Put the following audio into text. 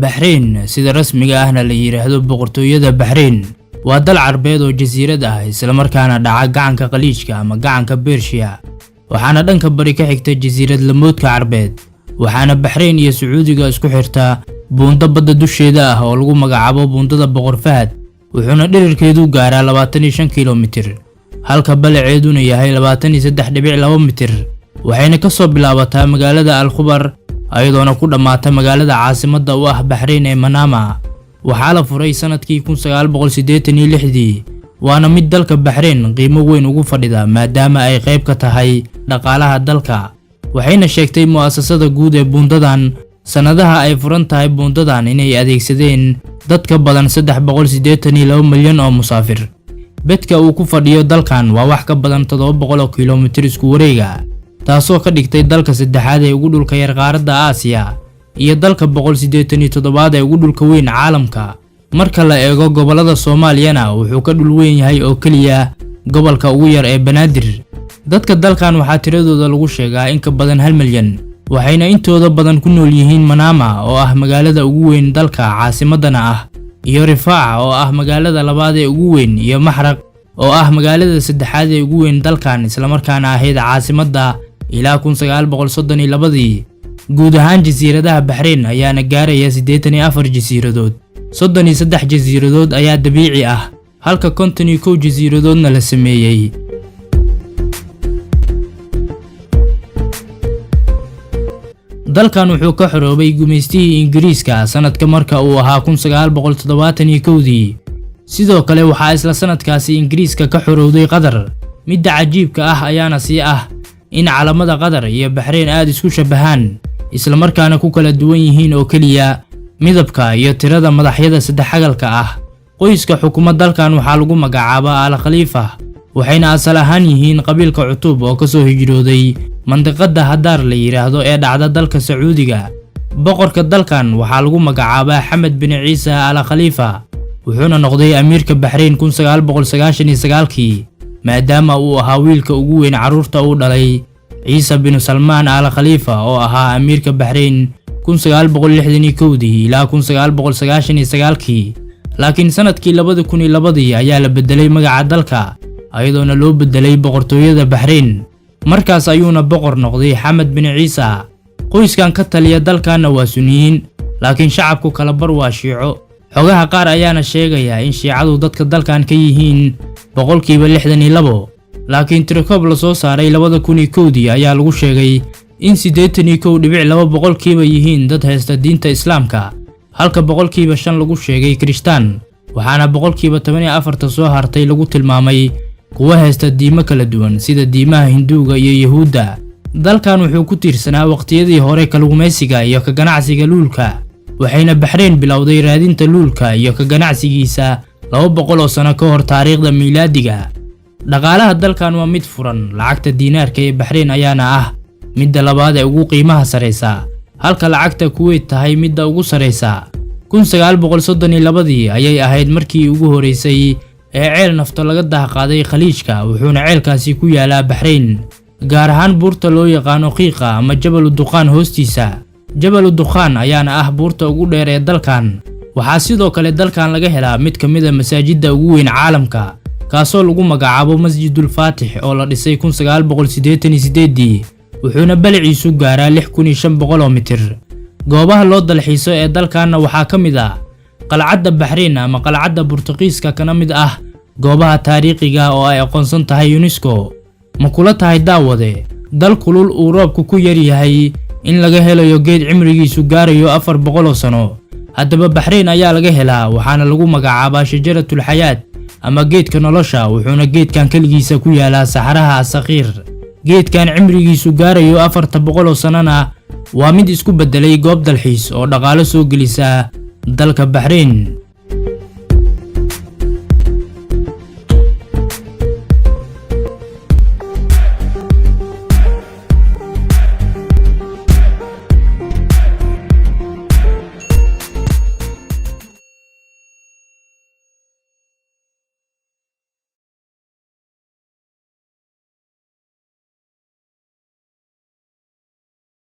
Baxrayn, sida rasmiga ahna la yidhaahdo Boqortooyada Baxrayn, waa dal Carbeed oo jasiirad ah, islamarkaana dhaca gacanka Khaliijka ama gacanka Bershiya, waxaana dhanka bari ka xigta jasiirad lamoodka Carbeed. Waxaana Baxrayn iyo Sacuudiga isku xirta buundo badda dusheeda ah oo lagu magacaabo Buundada Boqor Fahad, wuxuuna dhererkeedu gaaraa 25 kilomitir, halka balaceeduna yahay 23.2 mitir. Waxayna ka soo bilaabataa magaalada Al Khubar, ayadoona ku dhammaata magaalada caasimadda u ah Baxrayn ee Manama. Waxaa la furay sanadkii 1986-dii, waana mid dalka Baxrayn qiimo weyn ugu fadhida, maadaama ay qayb ka tahay dhaqaalaha dalka. Waxayna sheegtay mu'asasada guud ee buundadan sannadaha ay furan tahay buundadan inay adeegsadeen dad ka badan 382 milyan oo musaafir. Bedka uu ku fadhiyo dalkan waa wax ka badan 700 oo kilomitir isku wareega, taasoo ka dhigtay dalka saddexaad ee ugu dhulka yar qaaradda Aasiya iyo dalka 187aad ee ugu dhulka weyn caalamka. Marka la eego gobollada Soomaaliyana, wuxuu ka dhul weyn yahay oo keliya gobolka ugu yar ee Banaadir. Dadka dalkan waxaa tiradooda lagu sheegaa in ka badan 1 milyan, waxayna intooda badan ku nool yihiin Manama oo ah magaalada ugu weyn dalka, caasimadana ah, iyo Rifaaca oo ah magaalada labaad ee ugu weyn, iyo Maxraq oo ah magaalada saddexaad ee ugu weyn dalkan, islamarkaana ahayd caasimadda ilaa 1932-dii. Guud ahaan jasiiradaha Baxrayn ayaana gaaraya 84 jasiiradood. 33 jasiiradood ayaa dabiici ah, halka 51 jasiiradoodna la sameeyey. Dalkan wuxuu ka xoroobay gumaystihii Ingiriiska sanadka marka uu ahaa 1971-dii. Sidoo kale waxaa isla sanadkaasi Ingiriiska ka xorowday Qatar. Midda cajiibka ah ayaana sii ah in calamada Qatar iyo Baxrayn aad isku shabahaan, islamarkaana ku kala duwan yihiin oo keliya midabka iyo tirada madaxyada saddexagalka ah. Qoyska xukuma dalkan waxaa lagu magacaabaa Al Khaliifa, waxayna asal ahaan yihiin qabiilka Cutub oo kasoo hijrooday mandiqada Hadaar la yidhaahdo ee dhacda dalka Sacuudiga. Boqorka dalkan waxaa lagu magacaabaa Xamed bin Ciise Al Khaliifa, wuxuuna noqday amiirka Baxrayn 1999-kii, maadaama uu ahaa wiilka ugu weyn carruurta uu dhalay Ciise binu Salmaan Al Khaliifa oo ahaa amiirka Baxrayn 1961-dii ilaa 1999-kii. Laakiin sanadkii 2002-dii ayaa la bedelay magaca dalka, ayadoona loo bedelay Boqortooyada Baxrayn. Markaas ayuuna boqor noqday Xamed bin Ciise. Qoyskan ka taliya dalkanna waa Suniyiin, laakiin shacabku kala bar waa Shiico. Xogaha qaar ayaana sheegaya in Shiicadu dadka dalkan ka yihiin 62%, laakiin tirakoob la soo saaray 2001-dii ayaa lagu sheegay in 81.2% yihiin dad haysta diinta Islaamka, halka 5% lagu sheegay Kirishtaan, waxaana 14% soo hartay lagu tilmaamay kuwa haysta diimo kala duwan sida diimaha Hinduuga iyo Yahuudda. Dalkan wuxuu ku tiirsanaa waqtiyadii hore kalluumaysiga iyo ka ganacsiga luulka, waxayna Baxrayn bilowday raadinta luulka iyo ka ganacsigiisa 200 oo sano ka hor taariikhda miilaadiga. Dhaqaalaha dalkan waa mid furan. Lacagta diinaarka ee Baxrayn ayaana ah midda labaad ee ugu qiimaha sareysa, halka lacagta Kuwait tahay midda ugu sareysa. 1932-dii ayay ahayd markii ugu horeysay ee ceel nafto laga daahqaaday Khaliijka, wuxuuna ceelkaasi ku yaalaa Baxrayn, gaar ahaan buurta loo yaqaano Qiiqa ama Jabalu Dukhaan hoostiisa. Jabalu Dukhaan ayaana ah buurta ugu dheer ee dalkan. Waxaa sidoo kale dalkan laga helaa mid ka mid a masaajidda ugu weyn caalamka, kaasoo lagu magacaabo Masjidul Faatix oo la dhisay 1988-dii, wuxuuna baliciisu gaaraa 6500 oo mitir. Goobaha loo dalxiiso ee dalkanna waxaa ka mid ah Qalcadda Baxrayn ama Qalcadda Burtuqiiska, kana mid ah goobaha taariikhiga oo ay aqoonsan tahay UNESCO. Ma kula tahay, daawade, dal kulul uu roobku ku yar yahay in laga helayo geed cimrigiisu gaarayo 400 oo sano? Haddaba Baxrayn ayaa laga helaa, waxaana lagu magacaabaa Shajaratul Xayaat ama geedka nolosha, wuxuuna geedkan keligiisa ku yaalaa saxaraha Asaqiir. Geedkan cimrigiisu gaarayo 400 oo sanona waa mid isku beddelay goob dalxiis oo dhaqaalo soo gelisa dalka Baxrayn.